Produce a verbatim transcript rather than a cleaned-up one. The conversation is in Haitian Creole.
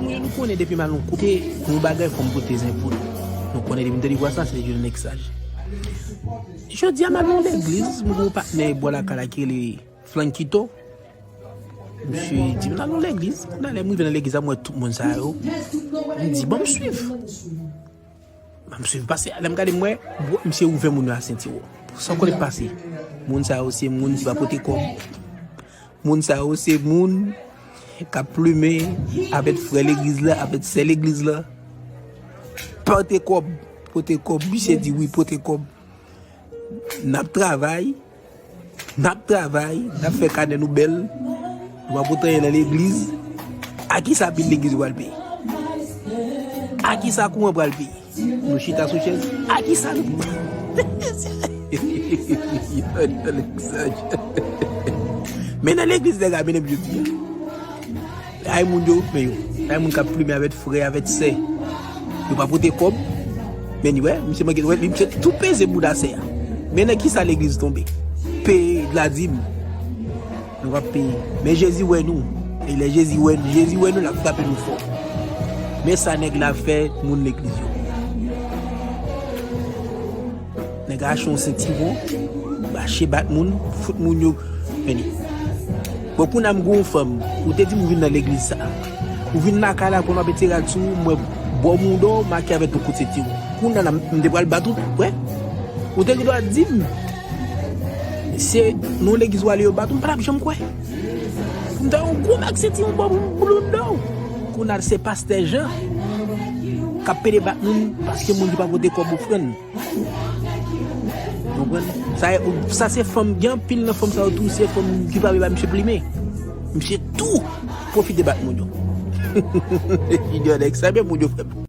Moun yo, nou konnen depi m al yon kote, yon bagay fò m pote zen pou l. Nou konnen depi m tande vwa sa, se yon nèg saj. Jodi a m al nan legliz, m gen yon patnè bò lakay la ki rele Flankito. Misye di m n al nan legliz. Kounye a lè m rive nan legliz la, m wè tout moun sa yo. M di, "Ban m swiv." Ban m swiv. Pase, lè m gade, m wè, bro, misye ouvè moun yo a sentiwon. Sa w konnen k pase? Moun sa yo se moun ki pa pote kòb. Moun sa yo se moun k ap plimen avèk frè legliz la, avèk sè legliz la. Pote kòb, pote kòb. Misye di wi, pote kòb. N ap travay, n ap travay, n ap fè kanè nou bèl. Nou pa pote anyen nan legliz. A kisa bil legliz yo pral peye? A kisa kouran pral peye? Nou chita sou chèz. A kisa nou... Men nan legliz nèg la mennen m jodi a. Ay moun yo, men yo. Ay moun k ap plimen avèk frè, avèk sè. Yo pa pote kòb. Men ni wè, misye manke, wè, misye tou peze bouda sè a. Men nan kisa legliz tonbe? Peye ladim. Nou ap peye. Men Jezi wè nou. E lè Jezi wè nou, Jezi wè nou, l ap frape nou fò. Men sa nèg la fè moun legliz yo. Nèg la achte yon sentiwon, mache bat moun, fout moun yo, men li. Bon, kounye a m gen yon fanm, ou te di m ou vin nan legliz sa. Ou vin lakay la, kounye a w ap ete rad sou ou, m wè bò mouda w make avèk yon kout sentiwon. Kounye a la, m te pral bat ou, wè. Ou te gen dwa di m, se nan legliz w ale yo bat ou, m pa t ap janm kwè. M ta yon gwo mak sentiwon bò pou m boulou dan w. Kounye a se pastè Jan k ap pede bat moun paske moun ki pa pote kòb ofrann. Konprann? Sa, sa se fanm, gen anpil nan fanm sa yo tou, se fanm ki pa vle ba misye plimen. Misye tou pwofite bat moun yo. Junior nèg sa, men moun yo frè m.